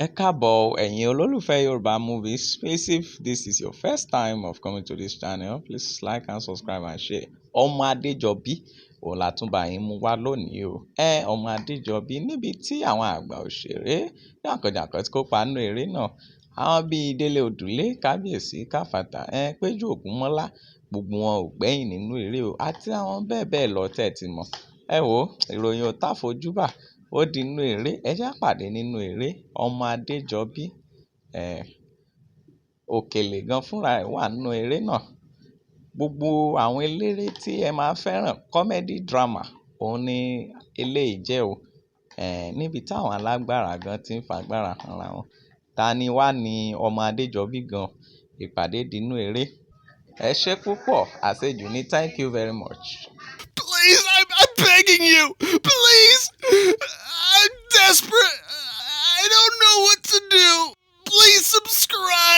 Ẹ káàbọ̀ ẹ̀yin olólùfẹ́ Yorùbá Movies. Please, if this is your first time of coming to this channel, please like and subscribe and share. Ọmọ Adéjọbí òun la tún bá yín mú wá lónìí o. Ẹ ọmọ Adéjọbí níbi tí àwọn àgbà òṣèré jàǹkànjàǹkàn tí kópa nínú eré náà. Àwọn bíi Délé Odùlé, Kábíyèsí, Káfàtà, ẹ Péjú Ògúnmọ́lá, gbogbo wọn ò gbẹ́yìn nínú eré o àti àwọn bẹ́ẹ̀ bẹ́ẹ̀ lọ tẹ́ ẹ ti mọ̀. Ẹ wo ìròyìn ò tá fojúbà, ó di inú eré, ẹ já pàdé nínú eré Ọmọ Adéjọbí. Ẹ Òkèlè gan fúnra ẹ̀ wà nínú eré náà. Gbogbo àwọn eléré tí ẹ máa fẹ́ràn comedy drama òun ni eléyìí jẹ́ o. Ẹ níbi tí àwọn alágbára gan tí ń fagbára hanra wọn. Ta ni wá ní ọmọ Adéjọbí gan? Ìpàdé di inú eré. Ẹ ṣé púpọ̀, àṣejù ní, thank you very much. Please, I'm begging you. Please. I'm desperate. I don't know what to do. Please subscribe.